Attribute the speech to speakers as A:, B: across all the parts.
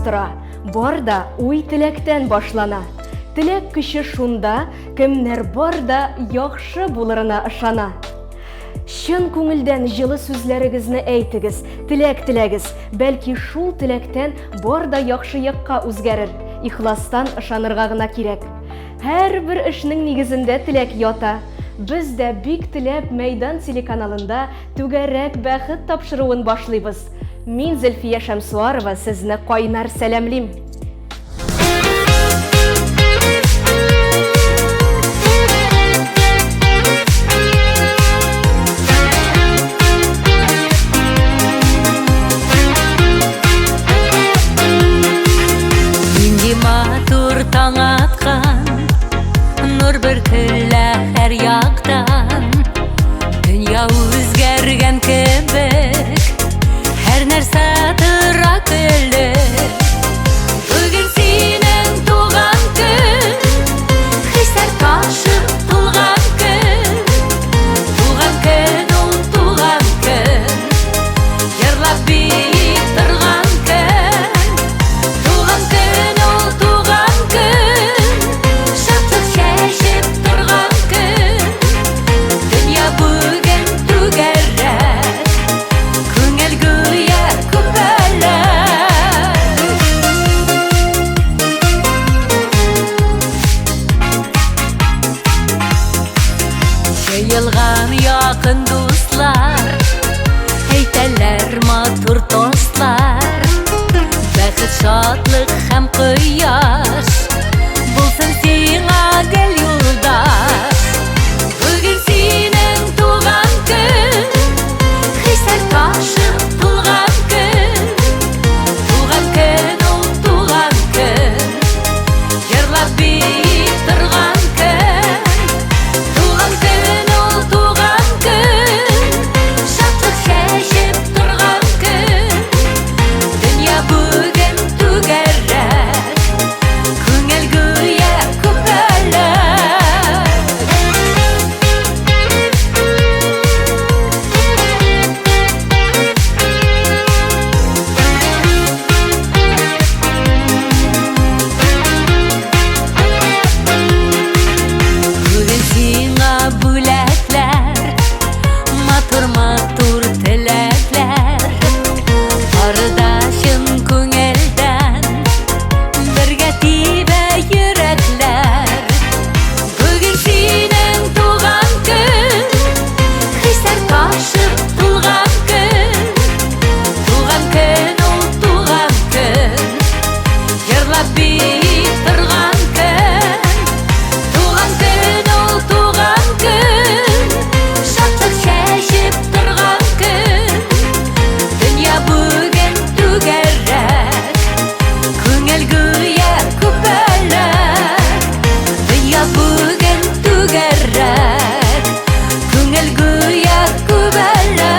A: тора. Бар да уй-теләктән башлана. Теләк көче шунда, кемнәр бар да яхшы булырына ышана. Чын күңелдән җылы сүзләрегезне әйтегез, теләк теләгез, бәлки шул теләктән бар да яхшы якка үзгәрер. Ихластан ышанырга гына кирәк. Һәрбер эшнең нигезендә теләк ята. Без дә бик теләп Мәйдан телеканалында Түгәрәк бәхет тапшыруын башлыйбыз. Мин Зөлфия Шәмсуарова сезне кайнар сәламлим.
B: Нинди матур таң аткан, нур бөркелә һәр яктан. Дөнья үзгәргән кебек, һәр нәрсә тора көлеп. Бүген синең туган көн, хисләр ташып тулган көн. Туган көн ул туган көн, җырлап биеп торган көн. Туган көн ул туган көн, шатлык чәчеп торган көн. Дөнья бүген түгәрәк, күңел гүя күбәләк. Җыелган якын дуслар, әйтәләр матур тостлар. Бәхет, шатлык һәм кояш булсын сиңа гел юлдаш. Бүген синең туган көн, хисләр ташып тулган көн. Туган көн ул туган көн, җырлап биеп торган көн. Туган көн ул туган көн, шатлык чәчеп торган көн. Дөнья бүген түгәрәк, күңел гүя күбәләк. Бүген сиңа бүләкләр, матур-матур теләкләр. Арда чын күңелдән бергә тибә йөрәкләр. Бүген синең туган көн, хисләр ташып тулган көн. Туган көн ул туган көн, җырлап биеп торган көн. Туган көн ул туган көн, шатлык чәчеп торган көн. Дөнья бүген түгәрәк, күңел гүя күбәләк. Дөнья бүген түгәрәк, күңел гүя күбәләк.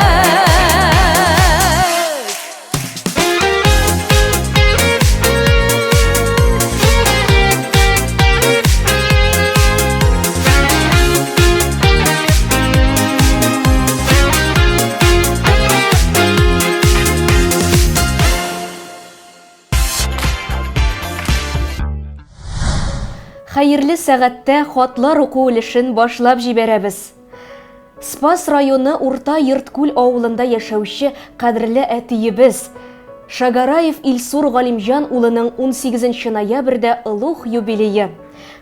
A: Хәерле сәгатьтә хатлар уку өлешен башлап җибәрәбез. Спас районы Урта Йорткүл авылында яшәүче кадерле әтиебез Шагараев Илсур Галимҗан улының 18 ноябрьдә олуг юбилее.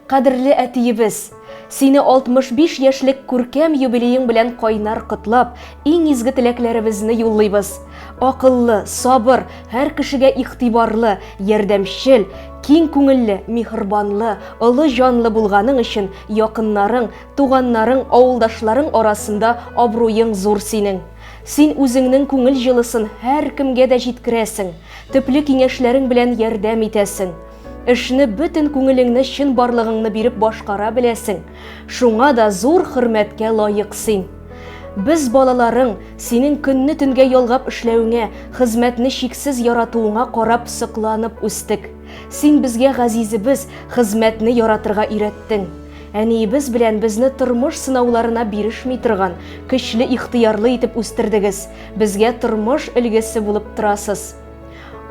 A: Кадерле әтиебез! Сине 65 яшьлек күркәм юбилеең белән кайнар котлап, иң изге теләкләребезне юллыйбыз. Акыллы, сабыр, һәр кешегә игътибарлы, ярдәмчел, киң күңелле, миһербанлы, олы җанлы булганың өчен якыннарың, туганнарың, авылдашларың арасында абруең зур синең. Син үзеңнең күңел җылысын һәркемгә дә җиткерәсең, төпле киңәшләрең белән ярдәм итәсең. Эшне бөтен күңелеңне чын барлыгыңны биреп башкара беләсең. Шуңа да зур хөрмәткә лаек син. Без балаларың, синең көнне төнгә ялгап эшләвеңә, хезмәтне чиксез яратуыңа карап сокланып үстек. Син безгә газизебез, хезмәтне яратырга өйрәттең. Әниебез белән безне тормыш сынауларына бирешми торган, көчле ихтыярлы итеп үстердегез, безгә тормыш өлгесе булып торасыз.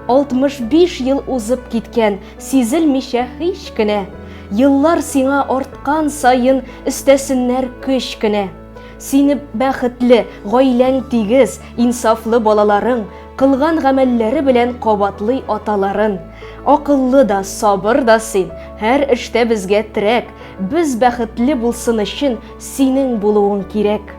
A: 65 ел узып киткән, сизелмичә һич кенә. Еллар сиңа арткан саен өстәсеннәр көч кенә. Сине бәхетле, гаиләң тигез, инсафлы балаларың, кылган гамәлләре белән кабатлый аталарын. Акыллы да, сабыр да син, һәр эштә безгә терәк, без бәхетле булсын өчен синең булуың кирәк.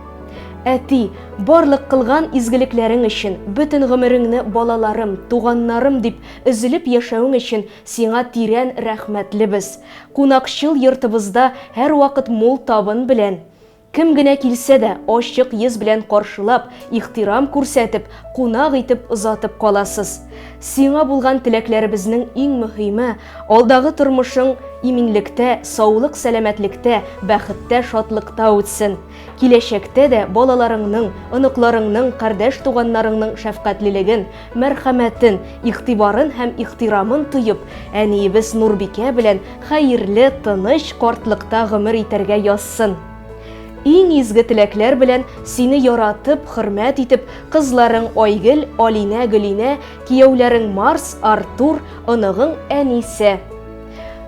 A: Әти, барлык кылган изгелекләрең өчен, бөтен гомереңне балаларым, туганнарым дип өзелеп яшәвең өчен сиңа тирән рәхмәтлебез. Кунакчыл йортыбызда һәрвакыт мул табын белән. Кем генә килсә дә, ачык йөз белән каршылап, ихтирам күрсәтеп, кунак итеп озатып каласыз. Сиңа булган теләкләребезнең иң мөһиме, алдагы тормышың иминлектә, саулык-сәламәтлектә, бәхеттә, шатлыкта үтсен. Киләчәктә дә балаларыңның, оныкларыңның, кардәш-туганнарыңның шәфкатьлелеген, мәрхәмәтен, игътибарын һәм ихтирамын тоеп, әниебез Нурбикә белән хәерле, тыныч картлыкта гомер итәргә язсын. Иң изге теләкләр белән сине яратып, хөрмәт итеп, кызларың Айгөл, Алинә, Гөлинә, кияүләрең Марс, Артур, оныгың Әнисә.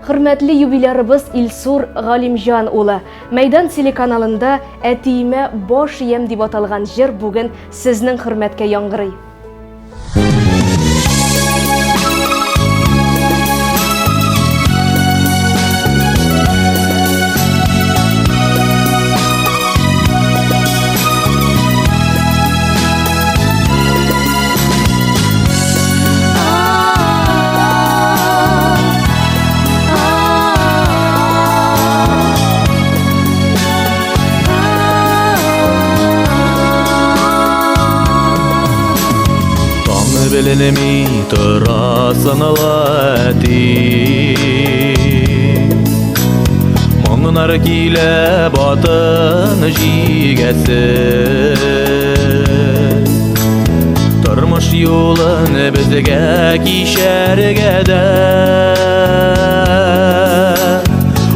A: Хөрмәтле юбилярыбыз Илсур Галимҗан улы, Мәйдан телеканалында Әтиемә баш иям дип аталган җыр бүген сезнең хөрмәткә яңгырый.
C: Таң беленми торасың ла әти. Моңнар килә батын җигәсе. Тормыш юлын безгә кичәргә дә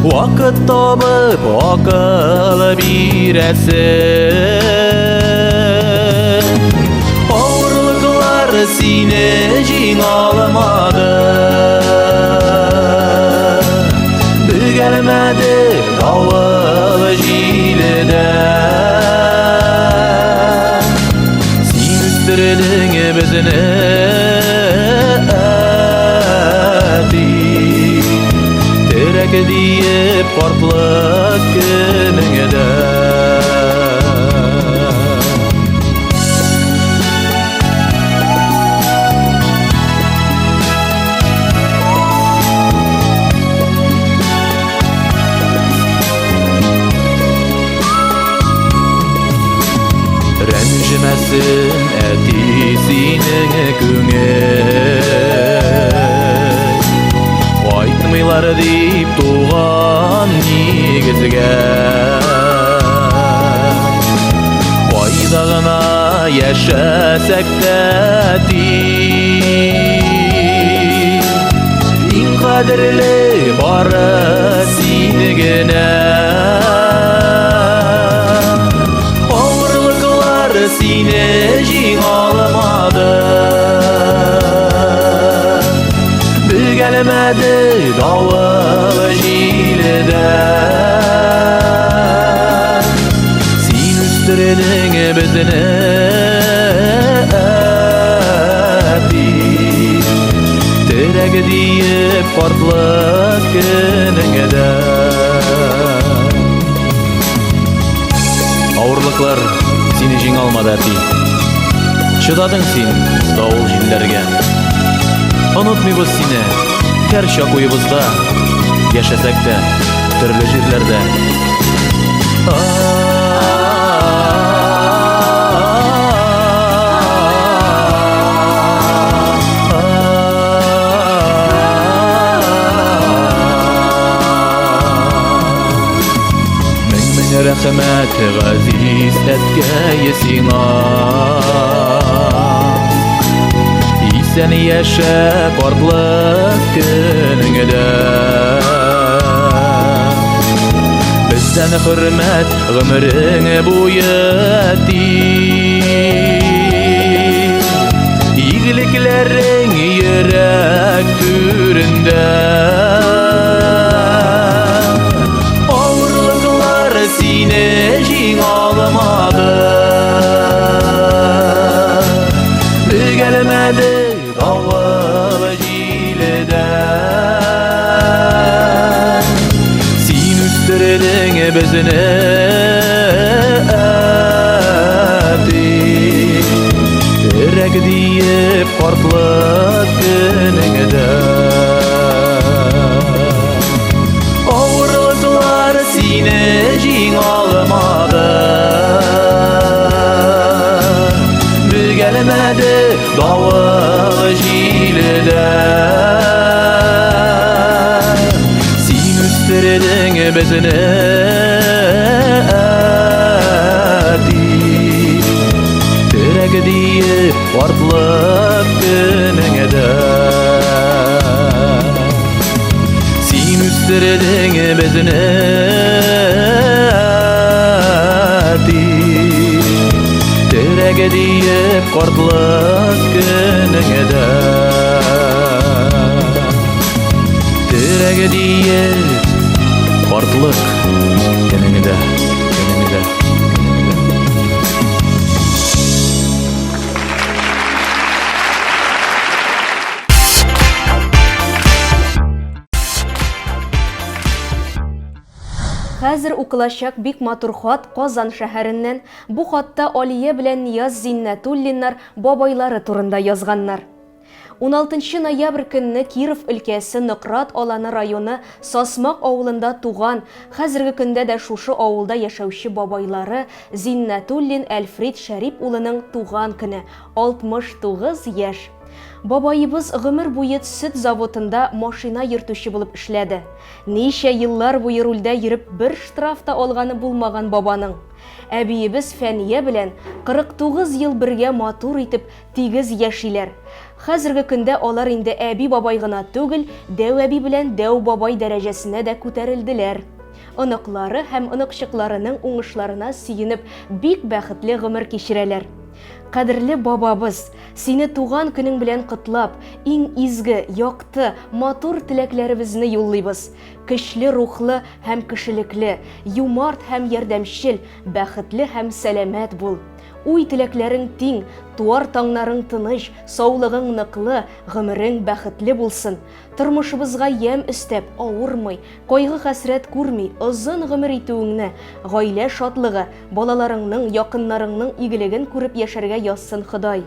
C: Вакыт табып акыл бирәсе. Авырлыклар сине җиңә алмады. Бөгелмәде давыл җиле дә. Син үстердең безне, әти. Терәк диеп картлык көнеңдә. Рәнҗемәсен әти синең күңел. Кайтмыйлар дип туган нигезгә. Кайда гына яшәсәк тә әти, иң кадерле бары син генә. Авырлыклар сине җиңә алмады. Бөгелмәде давыл җиле дә. Син үстердең безне, әти. Терәк диеп картлык көнеңдә. Авырлыклар сине җиңә алмады, әти. Чыдадың син давыл җилләргә. Онытмыйбыз сине, һәрчак уебызда, яшәсәк тә төрле җирләрдә. Мең-мең рәхмәт, газиз әткәй сиңа. Исән яшә картлык көнеңдә. Бездән хөрмәт гомерең буе, әти. Игелекләрең Йөрәк түрендә. Авырлыклар сине җиңә алмады. Бөгелмәде давыл җиледә. Син үстердең безне, әти. Терәк диеп картлык көнеңдә. Авырлыклар сине җиңә алмады. Бөгелмәде давыл җиледә. Син үстердең безне, әти. Терәк диеп картлык көнеңдә. Син үстердең безне, әти. Терәк диеп картлык көнеңдә. Терәк диеп картлык көнеңдә, көнеңдә, көнеңдә.
A: Хәзер укылачак бик матур хат Казан шәһәреннән. Бу хатта Алия белән Нияз Зиннәтуллиннар бабайлары турында язганнар. 16 ноябрь көнне Киров өлкәсе Нократ Аланы районы Сасмак авылында туган, хәзерге көндә дә шушы авылда яшәүче бабайлары Зиннәтуллин Әлфрид Шәрип улының туган көне, 69 яшь. Бабаебыз гомер буе сөт заводында машина йөртүче булып эшләде. Ничә еллар буе рульдә йөреп бер штраф та алганы булмаган бабаның. Әбиебез Фәния белән 49 ел бергә матур итеп, тигез яшиләр. Хәзерге көндә алар инде әби-бабай гына түгел, дәү әби белән дәү бабай дәрәҗәсенә дә күтәрелделәр. Оныклары һәм оныкчыкларының уңышларына сөенеп, бик бәхетле гомер кичерәләр. Кадерле бабабыз, сине туган көнең белән котлап, иң изге, якты, матур теләкләребезне юллыйбыз. Көчле рухлы һәм кешелекле, юмарт һәм ярдәмчел, бәхетле һәм сәламәт бул. Уй-теләкләрең тиң, туар таңнарың тыныч, саулыгың ныклы, гомерең бәхетле булсын. Тормышыбызга ямь өстәп, авырмый, кайгы-хәсрәт күрми, озын гомер итүеңне, гаилә шатлыгы, балаларыңның, якыннарыңның игелеген күреп яшәргә язсын Ходай.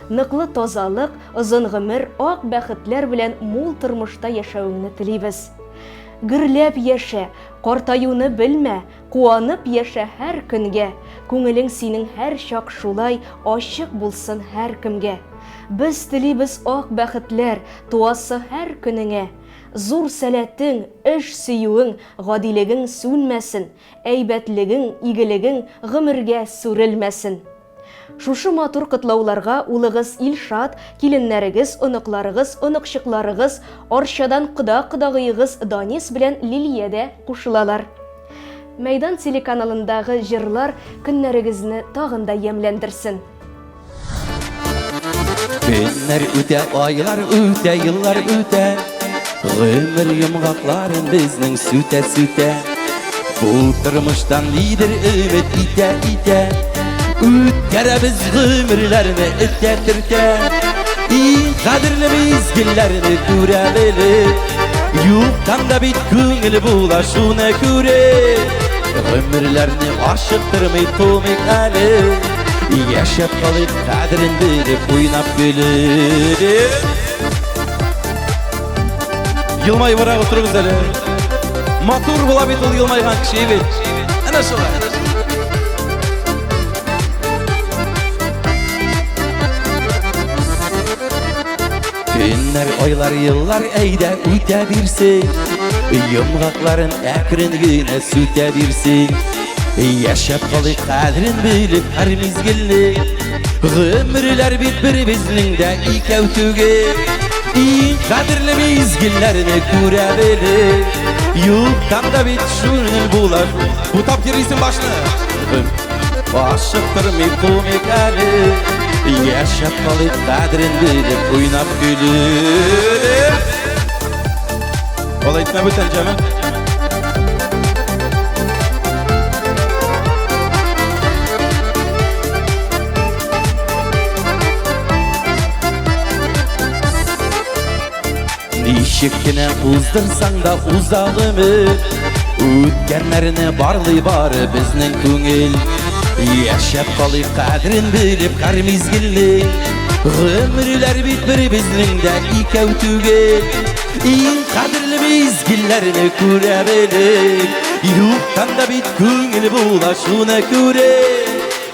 A: Ныклы тазалык, озын гомер, ак бәхетләр белән мул тормышта яшәвеңне телибез. Гөрләп яшә, картаюны белмә, Куанып яшә һәр көнгә, Күңелең синең һәрчак шулай Ачык булсын һәркемгә. Без телибез ак бәхетләр Туасы һәр көнеңә. Зур сәләтең, эш сөюең, Гадилегең сүнмәсен, Әйбәтлегең, игелегең Гомергә сүрелмәсен. Шушы матур котлауларга улыгыз Илшат, киленнәрегез, оныкларыгыз, оныкчыкларыгыз, Арчадан кода-кодагыегыз Данис белән Лилия дә кушылалар. Мәйдан телеканалындагы җырлар көннәрегезне тагын да ямьләндерсен.
D: Көннәр үтә, айлар үтә, еллар үтә. Гомер йомгакларын безнең сүтә-сүтә. Бу тормыштан нидер өмет итә-итә. Үткәрәбез гомерләрне этә-төртә. Иң кадерле мизгелләрне күрә белеп. Юктан да бит күңел була шуны күреп. Гомерләрне ашыктырмый кумыйк әле. Яшәп калыйк кадерен белеп, уйнап көлеп. Елмаебрак утырыгыз әле. Матур була бит ул елмайган кеше бит. Әнә шулай. Көннәр, айлар, еллар әйдә үтә бирсен. Йомгакларын әкрен генә сүтә бирсен. Яшәп калыйк кадерен белеп һәр мизгелне. Гомерләр бит бер безнең дә икәү түгел. Иң кадерле мизгелләрне күрә белеп. Юктан да бит шүрнел була. Бутап йөрисең башны. Ашыктырмый кумыйк әле. Яшәп калыйк кадерен белеп, уйнап көлеп. Алай итмә бүтән, җәме. Ничек кенә уздырсаң да уза гомер, Үткәннәрне барлый бары безнең күңел. Яшәп калыйк кадерен белеп һәр мизгелнең. Гомерләр бит бер безнең дә икәү түгел. Иң кадерле мизгелләрне күрә белеп, Юктан да бит күңел була шуны күреп.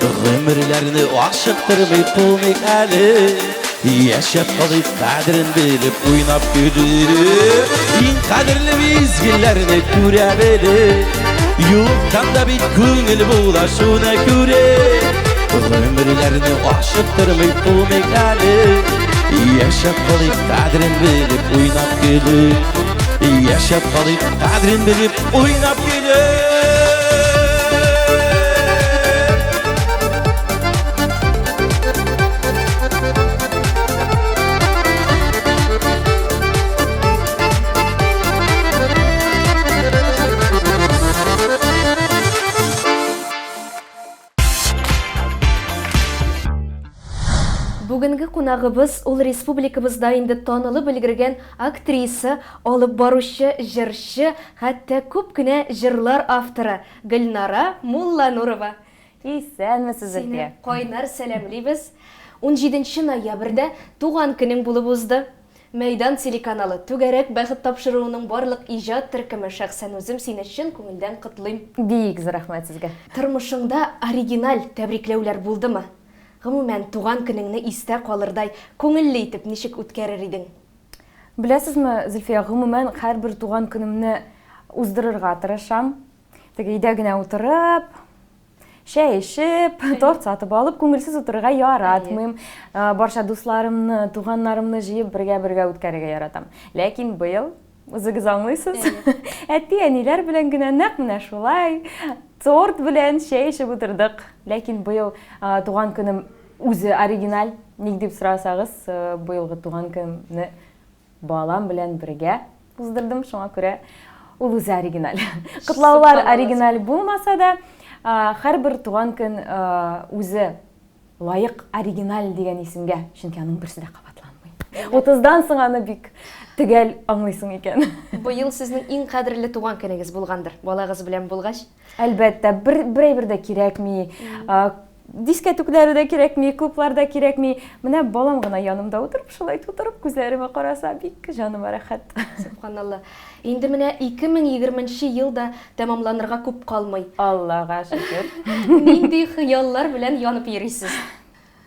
D: Гомерләрне ашыктырмый кумыйк әле. Яшәп калыйк кадерен белеп, уйнап көлеп. Иң кадерле мизгелләрне күрә белеп. Юктан да бит күңел була шуны күреп. Гомерләрне ашыктырмый кумыйк әле. Яшәп калыйк кадерен белеп, уйнап көлеп. Яшәп калыйк кадерен белеп, уйнап көлеп.
A: Бүгенге кунагыбыз ул республикабызда инде танылып өлгергән актриса, алып баручы, җырчы, хәтта күп кенә җырлар авторы Гөлнара Мулланурова.
E: Исәнмесез,
A: Сине кайнар сәламлибез. 17 ноябрьдә туган көнең булып узды. Мәйдан телеканалы, Түгәрәк бәхет тапшыруының барлык иҗат төркеме, шәхсән үзем сине чын күңелдән котлыйм.
E: Бик зур рәхмәт сезгә.
A: Тормышыңда оригиналь тәбрикләүләр булдымы? Гомумән, туган көнеңне истә калырдай, күңелле итеп ничек үткәрер идең?
E: Беләсезме, Зөлфия, гомумән, һәрбер туган көнемне уздырырга тырышам. Теге өйдә генә утырып, чәй эчеп, торт сатып алып, күңелсез утырырга яратмыйм. Барча дусларымны, туганнарымны җыеп, бергә-бергә үткәрергә яратам. Ләкин быел, үзегез аңлыйсыз, әти-әниләр белән генә нәкъ менә шулай торт белән чәй эчеп утырдык. Ләкин быел туган көнем үзе оригиналь. Ник дип сорасагыз, быелгы туган көнемне Балам белән бергә уздырдым, шуңа күрә ул үзе оригиналь. Котлаулар оригиналь булмаса да, һәрбер туган көн үзе лаек оригиналь дигән исемгә, чөнки аның берсе дә кабатланмый. Утыздан соң аны бик төгәл аңлыйсың икән.
A: Быел сезнең иң кадерле туган көнегез булгандыр, балагыз белән булгач.
E: Әлбәттә, бер бер әйбер дә кирәкми. Дискәтүкләре дә кирәкми, клублар да кирәкми. Менә балам гына янымда утырып, шулай тутырып күзләремә караса, бик җаныма рәхәт.
A: Сөбханалла. Инде менә 2020 нче ел да тәмамланырга күп калмый.
E: Аллага шөкер.
A: Нинди хыяллар белән янып йөрисез?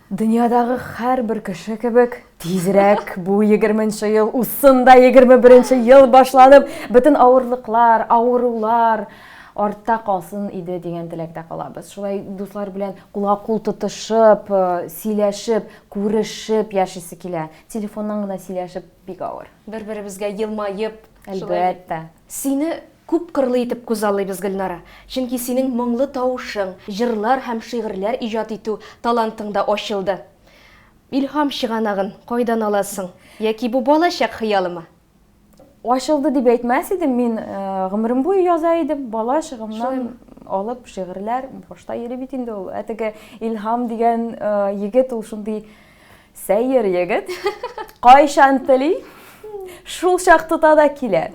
E: Дөньядагы һәрбер кеше кебек, тизрәк бу егерменче ел узсын да, 21 нче ел башланып, бөтен авырлыклар, авырулар артта калсын иде дигән теләктә калабыз. Шулай дуслар белән кулга-кул тотышып, сөйләшеп, күрешеп яшисе килә. Телефоннан гына сөйләшеп бик авыр.
A: Бер-беребезгә елмаеп, шулай бит?
E: Әлбәттә.
A: Сине күпкырлы итеп күзаллыйбыз, Гөлнара. Чөнки синең моңлы тавышың, җырлар һәм шигырьләр иҗат итү талантың да ачылды. Илһам чыганагын кайдан аласың? Яки бу балачак хыялымы?
E: Ачылды дип әйтмәс идем, мин гомерем буе яза идем, бала чагымнан алып шигырьләр башта йөри бит инде ул. Ә теге Илһам дигән егет ул шундый Сәер егет. Кайчан тели, шул чак тота да килә.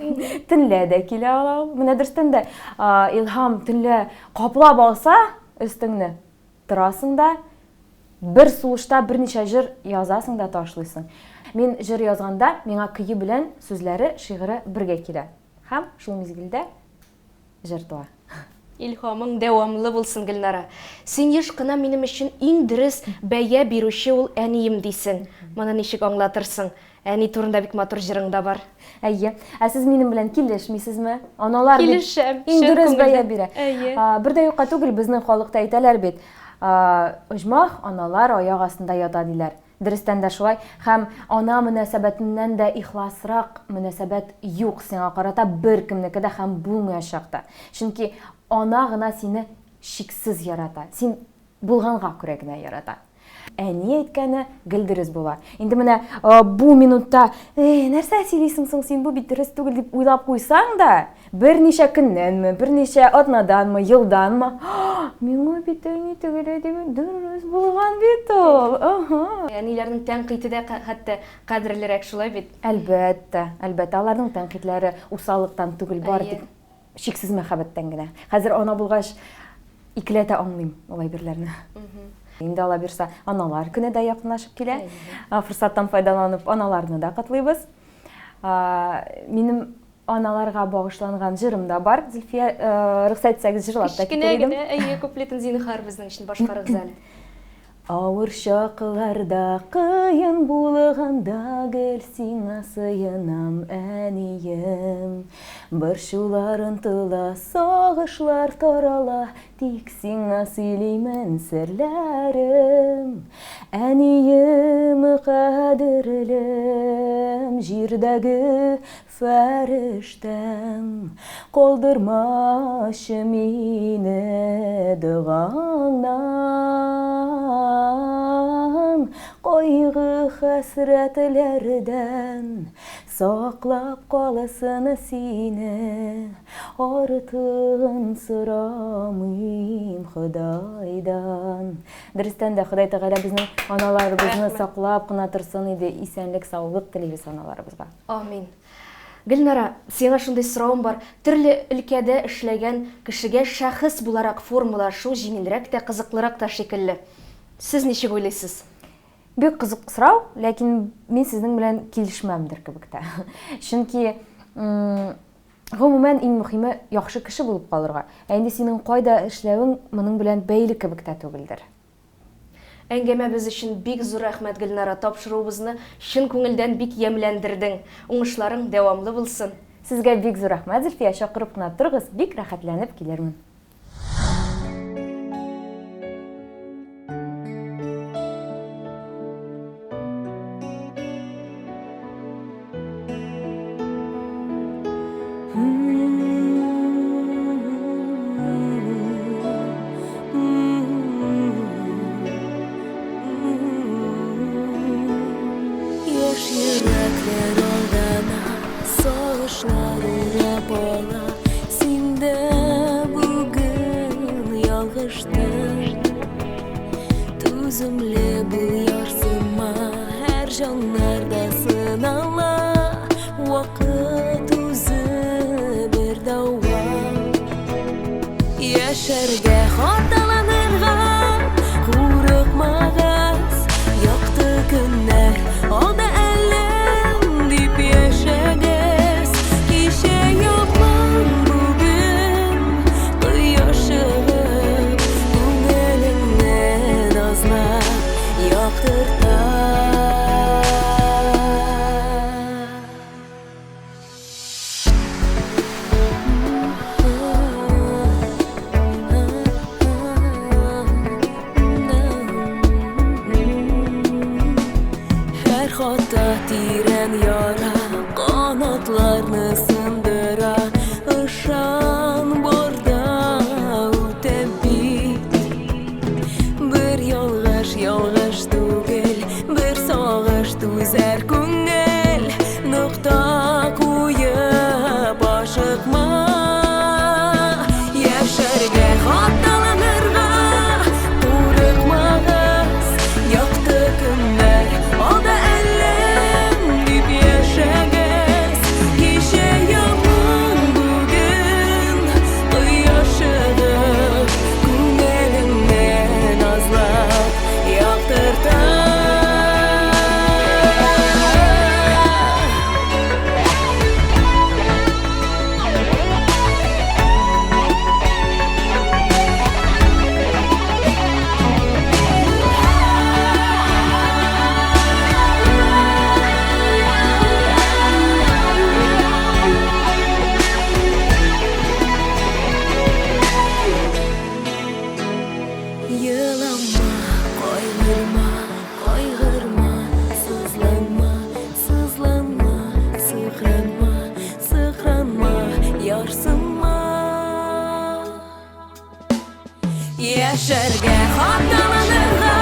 E: Төнлә дә килә ала ул. Менә дөрестән дә, Илһам төнлә каплап алса өстеңне, торасың да, бер сулышта берничә җыр язасың да ташлыйсың. Мин җыр язганда, миңа көе белән сүзләре, шигыре бергә килә. Һәм шул мизгелдә Җыр туа.
A: Илһамың дәвамлы булсын, Гөлнара. Син еш кына минем өчен иң дөрес бәя бирүче ул әнием дисең. Моны ничек аңлатырсың? Әни турында бик матур җырың да бар.
E: Әйе. Ә сез минем белән килешмисезме? Аналар бит
A: Килешәм,
E: иң
A: чын
E: дөрес бәя
A: күңелдән.
E: бирә.
A: Әйе.
E: Бер дә юкка түгел, безнең халыкта әйтәләр бит, оҗмах аналар аяк астында ята диләр. Дөрестән дә шулай. Һәм ана мөнәсәбәтеннән дә ихласрак мөнәсәбәт юк сиңа карата беркемнеке дә һәм булмаячак та. Чөнки ана гына сине чиксез ярата. Син булганга күрә генә ярата. Әни әйткәне гел дөрес була. Инде менә бу минутта, "Эй, нәрсә сөйлисең соң син, бу бит дөрес түгел" дип уйлап куйсаң да, берничә көннәнме, берничә атнаданмы, елданмы, миңа бит әни тегеләй дигән дөрес булган бит ул. Аһа.
A: Әниләрнең тәнкыйте дә хәтта кадерлерәк, шулай бит?
E: Әлбәттә, әлбәттә, аларның тәнкыйтьләре усаллыктан түгел, бары тик чиксез мәхәббәттән генә. Хәзер ана булгач, икеләтә аңлыйм ул әйберләрне. Инде ала бирса, аналар көне дә якынлашып килә. Форсаттан файдаланып, аналарны да котлыйбыз. Минем аналарга багышланган җырым да бар. Зөлфия, рөхсәт итсәгез, җырлап та китер идем.
A: Кечкенә генә, әйе, куплетын зинһар безнең өчен башкарыгыз әле.
E: Авыр чакларда, кыен булганда гел сиңа сыенам, әнием. Борчулар онтыла, сагышлар тарала, тик сиңа сөйлимен серләрем. Әнием, кадерлем, җирдәге Фәрештәм, калдырмачы мине догаңнан, Кайгы-хәсрәтләрдән саклап калсын сине, Артыгын сорамыйм Ходайдан. Дөрестән дә, Ходай Тәгалә безнең аналарыбызны саклап кына торсын иде, исәнлек-саулык телибез аналарыбызга.
A: Амин. Гөлнара, сиңа шундый соравым бар. Төрле өлкәдә эшләгән кешегә шәхес буларак формалашу җиңелрәк тә, кызыклырак та шикелле. Сез ничек уйлыйсыз?
E: Бик кызык сорау, ләкин мин сезнең белән килешмәмдер кебек тә. Чөнки, гомумән, иң мөхиме, яхшы кеше булып калырга. Ә инде синең кайда эшләвең моның белән бәйле кебек тә түгелдер.
A: Әңгәмәбез өчен бик зур рәхмәт, Гөлнара, тапшыруыбызны чын күңелдән бик ямьләндердең. Уңышларың дәвамлы булсын.
E: Сезгә бик зур рәхмәт, Зөлфия, чакырып кына торыгыз, бик рәхәтләнеп килермен.
B: Яшь йөрәкләр алдана, сагышлар урап ала. Син дә бүген ялгыштың. Түземле бул, ярсыма, һәр җаннарда сынала. Вакыт үзе бер дәва. Яшәргә, хаталанырга курыкмагыз. Якты көннәр алда әле дип яшәгез. Кичә яман, бүген кояш чыгып, күңелеңне назлап яктырта. Һәр хата тирән яра, канатларны сындыра. Ышан, бар да үтә бит. Бер ялгыш ялгыш түгел, бер сагыш түзәр күңел. Нокта куеп ашыкма. Яшәргә, хаталанырга курыкмагыз. Якты көннәр алда әле дип яшәгез. Кичә яман, бүген кояш чыгып, күңелеңне назлап яктырта. Елама, кайгырма, кайгырма, сызланма, сызланма, сыкранма, сыкранма, ярсынма. Яшәргә, хаталанырга.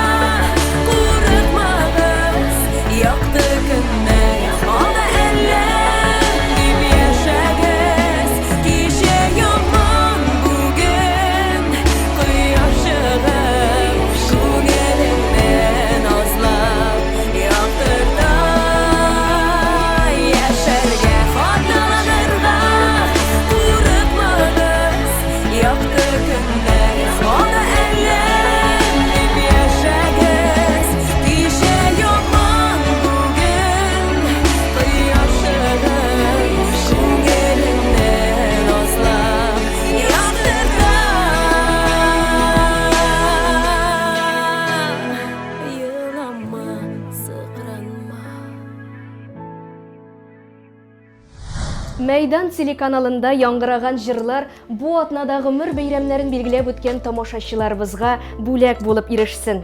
A: Мәйдан телеканалында яңгыраган җырлар бу атнада гомер бәйрәмнәрен билгеләп үткән тамашачыларыбызга бүләк булып ирешсен.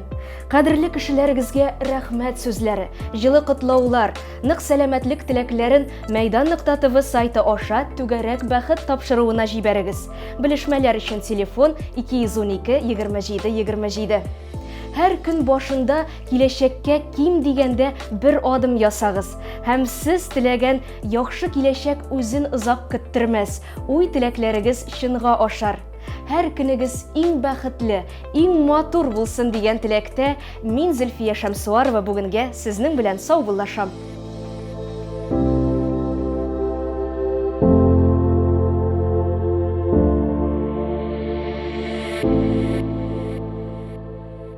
A: Кадерле кешеләрегезгә рәхмәт сүзләре, җылы котлаулар, нык сәламәтлек теләкләрен Мәйдан нокта ТВ сайты аша Түгәрәк бәхет тапшыруына җибәрегез. Белешмәләр өчен телефон 212 27 27. Һәр көн башында киләчәккә ким дигәндә бер адым ясагыз һәм сез теләгән яхшы киләчәк үзен озак көттермәс, уй-теләкләрегез чынга ашар. Һәр көнегез иң бәхетле, иң матур булсын дигән теләктә мин Зөлфия Шәмсуарова бүгенгә сезнең белән саубуллашам.